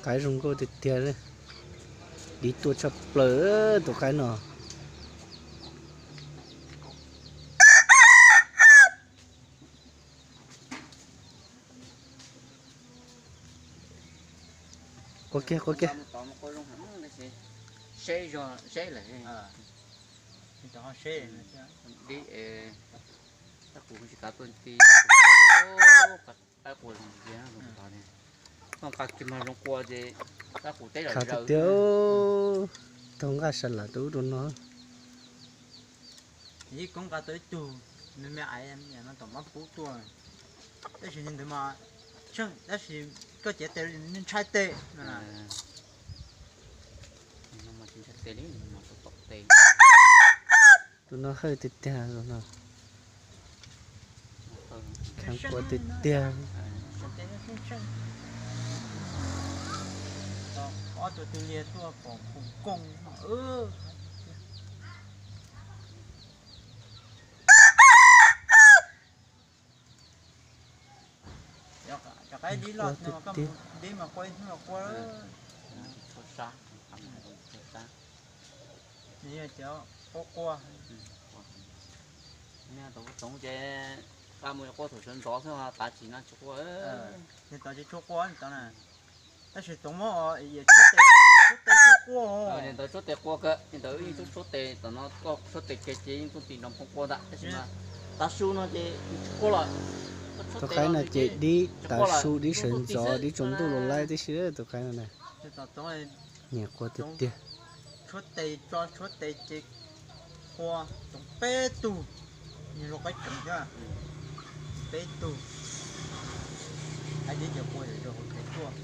Qaib zoo nkauj tiag tiag li. Dib tuaj tshaj plaws tus qaib no. Qua kiag, qua kiag. Tab qus tsis kav tuaj ti, qaib qua zoo tiag, nqa kiag mas zoo qua ces qaib qus teb los zaws tiag. Tau nqaj sa lam rau ub rau no. Ib koob nqa tau ib tug me me aiv no tom mab pub tuaj, tab sis ntawd mas tsheej, tab sis koj cev tes ntshai tes no. Tus no hawj tiag tiag no. Kheev qua tiag tiag. Ob tug twg liag tuaj pom khoom kooj. Cov qaib dib loj no koj mus dib mas qua ib hnub los qua. Qua qua. Toov ces nqa mus qua thaum sawv ntxov xwb, tav tsis no tsis qua. Tov tsis tshua qua tov na. Tab sis toov muab tshuab tes tshuab qua. Ntawd tshuab tes qua kawg, ntawd yeej tshuab tes tom no, koj tshuab tes kiag ces yeej tuaj ti nrov phoov qua ntag, tab sis mas tav su no ces tsis qua lawm. Tus qaib no ces dib tav su, dib sawv ntxov, dib tsaus ntuj los laib tib si tus qaib no na. Nyiam qua tiag tiag. Tshuab tes tso, tshuab tes ces qua, toov peb tug, nws zoo qaib tseem thiab, peb tug. Qaib dib ces qua zaum hauv tsev tuaj.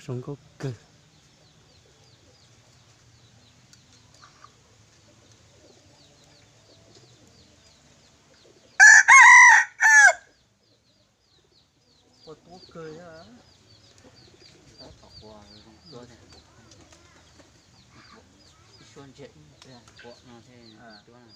Zoo nkauj kawg. Qua tuab kawg thiab. Ib suab ntsia ib pliag quaj no thiaj tuab na.